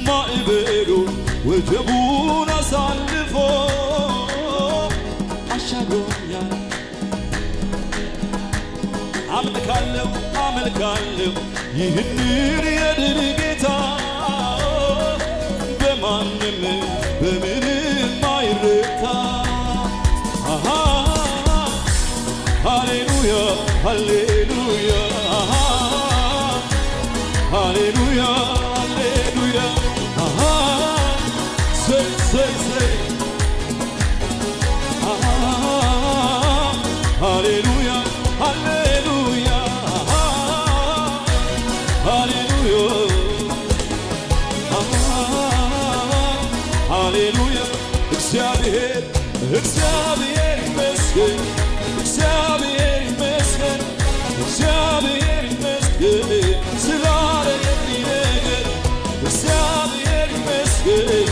ማዕበሉን ወጀቡን አሳልፎ አሻግሮኛል። አመልካለሁ፣ አመልካለሁ ይህንን የድል ጌታ፣ በማንም በምንም አይረታ። አሃ፣ ሃሌሉያ፣ ሃሌሉያ፣ አሃ፣ ሃሌሉያ፣ ሃሌሉያ፣ አሃ፣ ሰይ ሰይ ሰይ፣ አሃ፣ ሃሌሉያ፣ ሃሌሉያ፣ አሃ፣ ሃሌሉያ፣ አሃ፣ ሃሌሉያ። እግዚአብሔር፣ እግዚአብሔር ይመስገን፣ እግዚአብሔር ይመስገን፣ እግዚአብሔር ይመስገን ስላደረገልኝ ነገር። እግዚአብሔር ይመስገን።